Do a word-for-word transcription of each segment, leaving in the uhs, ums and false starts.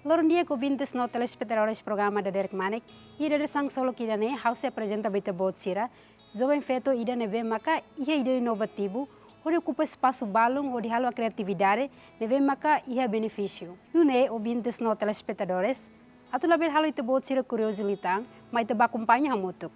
Loron di'ak ouvinte no telespetadores programa Dadeer Kmanek, iha dadeer-saan ksolok ida-ne'e, ha'u sei aprezenta ba ita-boot sira joven feto ida ne'ebé maka iha ideia inovativu hodi okupa espasu balun hodi halo kriatividade ne'ebé maka iha benefísiu. Nune'e ouvinte no telespetadores, atu labele halo ita-boot sira kuriozu liután, mai ita bá akompaña hamutuk.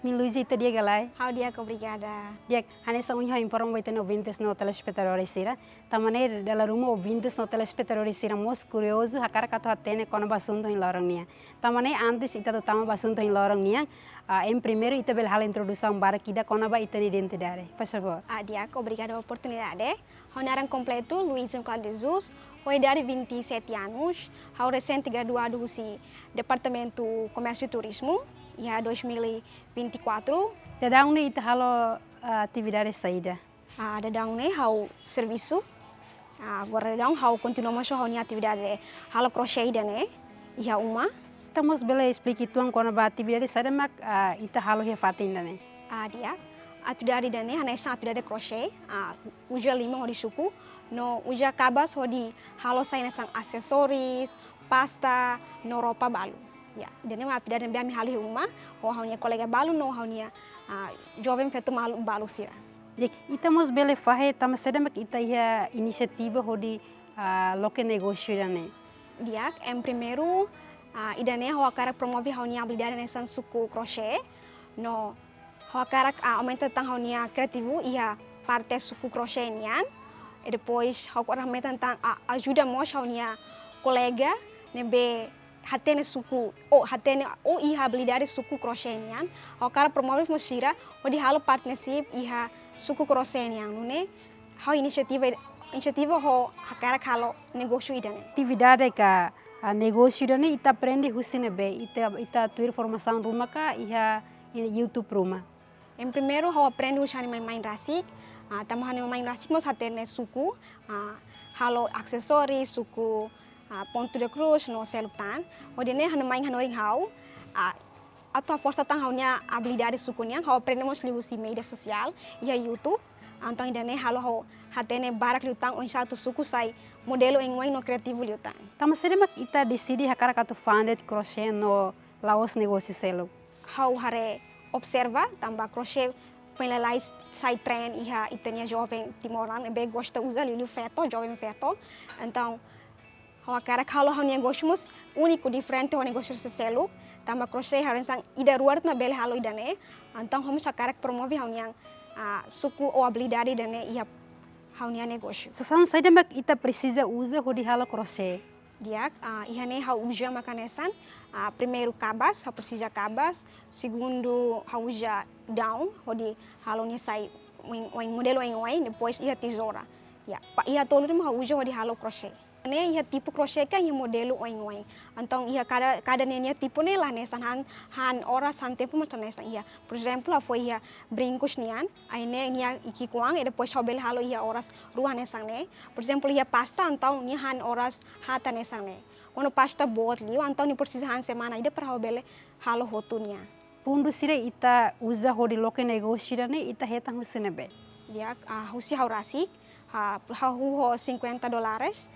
Min Luiza, ita di'ak ka lae? Ha'u di'ak, obrigada. Di'ak, hanesan ohin ha'u informa ba ita-nia ouvinte no telespetadores sira. Tanba ne'e dala ruma ouvinte no telespetadores sira mós kuriozu, hakarak atu hatene kona-ba asuntu ohin loron nian. Tanba ne'e antes ita atu tama ba asuntu ohin loron nian, ah, em primeiru ita bele halo introdusaun badak ida kona-ba ita-nia identidade. Faz favor. Ah, di'ak, obrigada ba oportunidade. Ha'u naran kompletu Luiza Cláudia Jesus, ho idade vinte e sete anos, ha'u resente graduadu husi Departamentu Komérsiu Turizmu, iha dois mil e vinte e quatro. Daudaun ne'e ita halo, ah, atividade saida? Ah, daudaun ne'e ha'u servisu. Ah, agora daudaun ha'u kontinua mós ha'u-nia atividade halo kroxé ida-ne'e iha uma. Ita mós bele esplika uitoan kona-ba atividade saida mak, ah, ita halo iha fatin ida-ne'e? Ah, di'ak. Atividade ida-ne'e hanesan atividade kroxé, ah, uza liman hodi suku, no uza kabas hodi halo sai hanesan asesoris, pasta, no roupa balu. Ya, ida-ne'e mak atividade ne'ebé ami halo iha uma, ho ha'u-nia kolega balu no ha'u-nia, ah, joven feto malu balu sira. Di'ak, ita mós bele fahe tanba saida mak ita iha inisiativa hodi, ah, loke negósiu ida-ne'e? Di'ak, em primeiru, ah, ida-ne'e ha'u hakarak promove ha'u-nia abilidade hanesan suku kroxé, no ha'u hakarak, ah, aumenta tan ha'u-nia kriativu iha parte suku kroxé nian. I depois ha'u hakarak aumenta tan, ah, ajuda mós ha'u-nia kolega ne'ebé hatene suku, ou hatene, ou iha abilidade suku kroxé nian. Ha'u hakarak promove mós sira hodi halo partnership iha suku kroxé nian. Nune'e ha'u inisiativa, inisiativa hodi hakarak halo negósiu ida-ne'e. Atividade ka, ah, negósiu ida-ne'e ita aprende husi ne'ebé? Ita, ita tuir formasaun ruma ka iha, iha YouTube ruma? Em primeiru ha'u aprende husi ha'u-nia mãe-mãe rasik, ah, tanba ha'u-nia mãe rasik mós hatene suku, ah, halo asesoris, suku, ah, ponto de cruz, no seluk tan. Hodi nune'e ha'u-nia mãe hanorin ha'u, ah, atu haforsa tan ha'u-nia abilidade suku nian, ha'u aprende mós liuhusi média sosiál, iha YouTube. Entaun ida-ne'e halo ha'u hatene barak liután oinsá atu suku sai modelu oioin no kriativu liután. Tanba saida mak ita deside hakarak atu funded kroxé no la'ós negósiu seluk? Ha'u haree observa, tanba kroxé foin lalais sai tren iha ita-nia joven timoroan ne'ebé gosta uza, liuliu feto, joven feto. Entaun, ha'u hakarak halo ha'u-nia negósiu mós úniku, diferente ho negósiu sira seluk, tanba kroxé hanesan ida rua de'it mak bele halo ida-ne'e. Entaun, ha'u mós hakarak promove ha'u-nia, ah, suku ou abilidade ida-ne'e iha ha'u-nia negósiu. Sasán saida mak ita presiza uza hodi halo kroxé? Di'ak, ah, iha ne'e ha'u uza mak hanesan, ah, primeiru kabas, ha'u presiza kabas, segundu ha'u uza daun, hodi halo nia sai oioin, oioin modelu oioin, depois iha tezoura. Ya, pa-, iha tolu de'it mak ha'u uza hodi halo kroxé. Ne'e iha tipu kroxé ka iha modelu oioin. Entaun iha kada, kada ne'e nia tipu ne'e la hanesan, han, han oras, han tempu mós la hanesan iha. Por ezemplu, ha'u fó iha brinkus nian, ai ne'e nia ki'ikoan, i depois ha'u bele halo iha oras rua hanesan ne'e. Por ezemplu, iha pasta, entaun nia han oras haat hanesan ne'e. Kuandu pasta boot liu, entaun nia presiza han semana ida para ha'u bele halo hotu nia. Fundu sira ita uza hodi loke negósiu ida-ne'e ita hetan husi ne'ebé? Di'ak, ah, husi ha'u rasik, ah, hahú ho cinquenta dólares,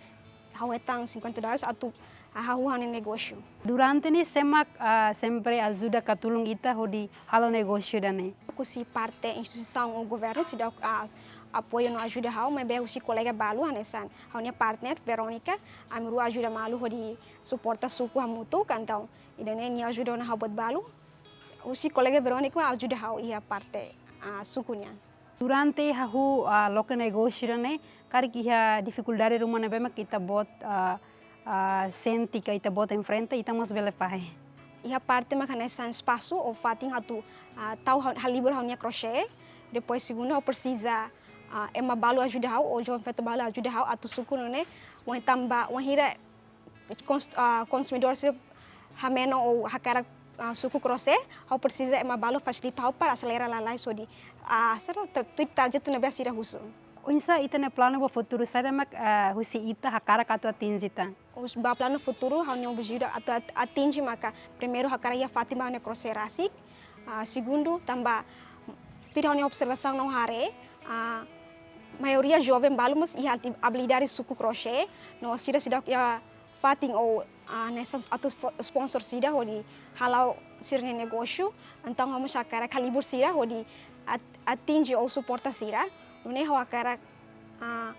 ha'u hetan cinquenta dólares atu, ah, hahú ha'u-nia negósiu. Durante ne'e sé mak, ah, sempre ajuda ka tulun ita hodi halo negósiu ida-ne'e? Husi parte instituisaun ou governu seidauk, ah, apoiu no ajuda ha'u, maibé husi kolega balu hanesan ha'u-nia partner Verónica, ami rua ajuda malu hodi suporta suku hamutuk, entaun ida-ne'e nia ajuda ona ha'u buat balu. Husi kolega Verónica ajuda ha'u iha parte, ah, suku nian. Durante hahú, ah, loke negósiu ida-ne'e, karik iha difikuldade ruma ne'ebé mak ita-boot, ah, ah, sente ka ita-boot enfrenta, ita mós bele fahe? Iha parte mak hanesan espasu ou fatin atu, ah, tau ha-, halibur ha'u-nia kroxé. Depois segundu ha'u presiza, ah, ema balu ajuda ha'u, ou joven feto balu ajuda ha'u atu suku nune'e, wain tanba, wainhira kons-, ah, konsumidór sira hameno ou hakarak, ah, suku kroxé, ha'u presiza ema balu fasilita ha'u para aselera lalais hodi, ah, sira tra-, tuir target ne'ebé sira husu. Oinsá ita-nia planu ba futuru, saida mak, eh, husi ita hakarak atu atinje tan? Os ba planu futuru, ha'u-nia objetivu atu at-, atinje maka, primeiru hakarak iha fatin ba ha'u-nia kroxé rasik, ah, segundu, tanba tuir ha'u-nia observasaun no haree, ah, maioria joven balu mós iha ati-, abilidade suku kroxé, no sira seidauk iha fatin ou, ah, hanesan atu fó-, sponsor sira hodi hala'o sira-nia negósiu, entaun ha'u mós hakarak halibur sira hodi at-, atinje ou suporta sira, nune'e ha'u hakarak, ah,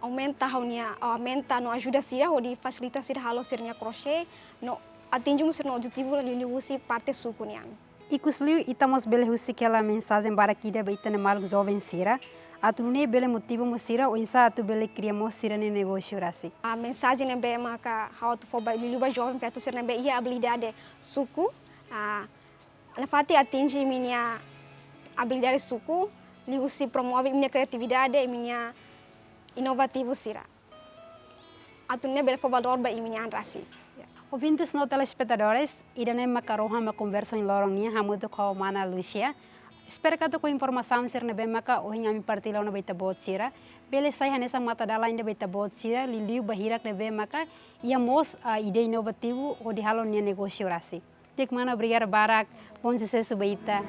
aumenta ha'u-nia, aumenta no ajuda sira hodi fasilita sira halo sira-nia kroxé, no atinje mós sira-nia objetivu liuliu husi parte suku nian. Ikusliu ita mós bele husik hela mensajen badak ida ba ita-nia maluk joven sira, atu nune'e bele motiva mós sira oinsá atu bele kria mós sira-nia negósiu rasik. Ah, mensajen ne'ebé maka ha'u atu fó ba liuliu ba joven feto sira ne'ebé iha abilidade suku, ah, nafatin atinje imi-nia abilidade suku, liuhusi promove imi-nia kriatividade, imi-nia inovativu sira. Atu nune'e bele fó valór ba imi-nia an rasik. Ya. Ouvintes no telespetadores, ida-ne'e maka rohan ba konversa ohin loron nian hamutuk ho mana Lucia. Espera katak ho informasaun sira ne'ebé maka ohin ami partilla ona ba ita-boot sira, bele sai hanesan matadalan ida ba ita-boot sira, liuliu ba hirak ne'ebé maka iha mós, ah, ideia inovativu hodi halo nia negósiu rasik. Di'ak mana, obrigada barak, bom susesu ba ita.